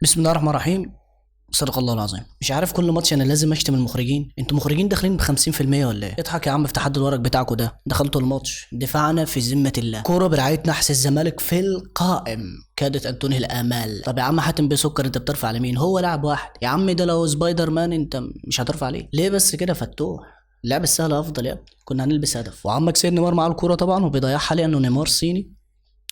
بسم الله الرحمن الرحيم. صدق الله العظيم. مش عارف كل ماتش انا لازم اشتم المخرجين. انتوا مخرجين داخلين ب 50% ولا ايه؟ اضحك يا عم في تحدي الورق بتاعكوا ده. دخلتوا الماتش دفاعنا في ذمه الله. كورة برعاية نحس الزمالك في القائم كادت ان تنهي الامال. طب يا عم حاتم بسكر انت بترفع لمين؟ هو لاعب واحد يا عم، ده لو سبايدر مان انت مش هترفع عليه. ليه بس كده فتوح؟ اللعب السهل افضل يا ابني، كنا هنلبس هدف. وعمك سيد نيمار معاه الكورة طبعا وبيضيعها لانه نيمار صيني.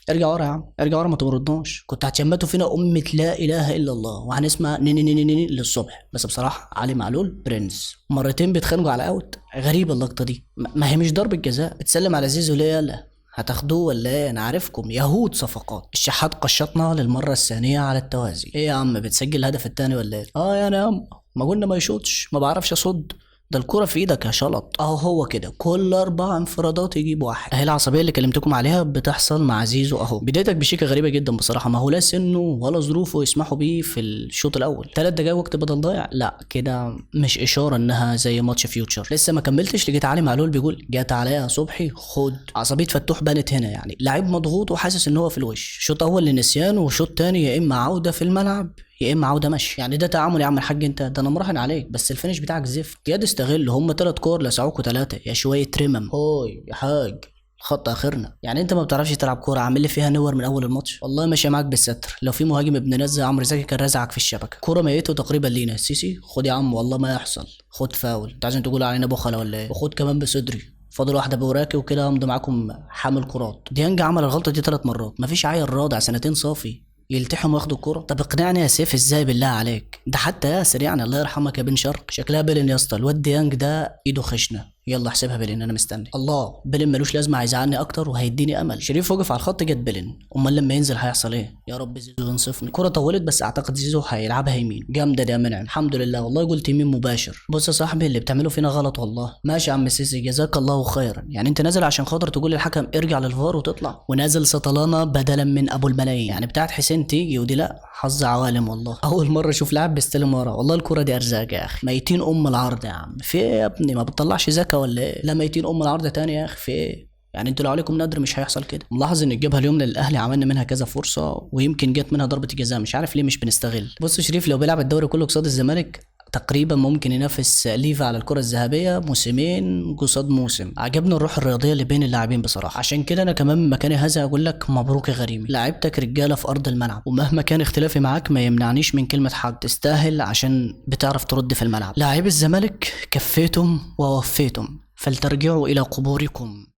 ارجع ورا يا عم، ارجع ورا ما تمرضناش. كنت هتشمتوا فينا أمة لا إله إلا الله وهنسمع ني ني ني ني للصبح. بس بصراحة علي معلول برنس. مرتين بيتخانقوا على out، غريبة اللقطة دي. ما هي مش ضربة جزاء. بتسلم على زيزو ليه؟ يلا هتاخدوه ولا ايه؟ انا عارفكم يهود صفقات. الشحات قشطنا للمرة الثانية على التوازي. ايه يا عم بتسجل الهدف الثاني ولا ايه؟ اه يا عم ما قلنا ما يشوطش، ما بعرفش اصد، ده الكرة في ايدك يا شلط. اهو هو كده كل 4 انفرادات يجيب واحد. اهي العصبية اللي كلمتكم عليها بتحصل مع زيزو اهو. بدايتك بشيكة غريبة جدا بصراحة، ما هو لا سنة ولا ظروفه يسمحوا بيه في الشوط الاول. 3 دقايق وقت بدل ضايع، لا كده مش اشارة انها زي ماتش فيوتشر. لسه ما كملتش لقيت علي معلول بيقول جت عليا صبحي خد. عصبية فتوح بانت هنا، يعني لعيب مضغوط وحاسس ان هو في الوش. شوط اول لنسيان وشوط تاني يا اما عودة في الملعب يا اما عوده مشي. يعني ده تعامل يا عم الحاج انت، ده انا مراهن عليك بس ال finish بتاعك زفت. يا استغل، هم 3 كور لسعوكوا 3 يا شوية رمم. هوي يا حاج خط اخرنا. يعني انت ما بتعرفش تلعب كورة، عامل لي فيها نور من اول الماتش. والله ماشية معاك بالستر، لو في مهاجم ابن ناس زي عمرو زكي كان رزعك في الشبكة. كورة ميته تقريبا لينا. السيسي خد يا عم والله ما يحصل، خد فاول. انت عايزين تقول علينا بخله ولا ايه؟ وخد كمان بصدري، فاضل واحدة بوراكي وكده همضي معاكم حامل كرات. ديانج عمل الغلطة دي 3 مرات، مفيش عيل رادع سنتين صافي يلتحم وياخدوا الكرة. طب اقنعني يا سيف ازاي بالله عليك؟ ده حتى ياسر يعني الله يرحمك يا بن شرق. شكلها بلن يا اسطى، الواد ديانج ده ايده خشنه. يلا احسبها بلن انا مستني. الله بلن ملوش لازمه، هيزعلني اكتر وهيديني امل. شريف وقف على الخط جت بلن، امال لما ينزل هيحصل ايه؟ يا رب زيزو ينصفني. الكرة طولت بس اعتقد زيزو هيلعبها يمين. جامدة دي يا منعم، الحمد لله والله قلت يمين مباشر. بص يا صاحبي اللي بتعمله فينا غلط والله. ماشي يا عم السيسي جزاك الله خيرا. يعني انت نازل عشان خاطر تقول للحكم ارجع للفار وتطلع، ونازل سطلانه بدلا من ابو الملايين. يعني بتاعت حسين تيجي ودي لا، حظ عوالم والله. اول مرة اشوف لاعب بيستلم ورا، والله الكرة دي ارزاق يا اخي. ميتين ام العرض يا عم، في ايه يا ابني؟ ما بتطلعش زكا ولا ايه؟ لا ميتين ام العرض تاني يا اخي، في ايه؟ يعني انتوا لو عليكم نادر مش هيحصل كده. ملاحظ ان الجبهة اليمنى للاهلي عملنا منها كذا فرصة ويمكن جت منها ضربه جزاء، مش عارف ليه مش بنستغل. بص شريف لو بيلعب الدوري كله قصاد الزمالك تقريبا ممكن ينافس ليفا على الكرة الذهبية موسمين قصاد موسم. عجبني الروح الرياضية اللي بين اللاعبين بصراحة، عشان كده انا كمان مكاني هذا اقول لك مبروك يا غريمي، لعيبتك رجالة في ارض الملعب، ومهما كان اختلافي معاك ما يمنعنيش من كلمة حق، تستاهل عشان بتعرف ترد في الملعب. لاعبي الزمالك كفيتم ووفيتم، فلترجعوا الى قبوركم.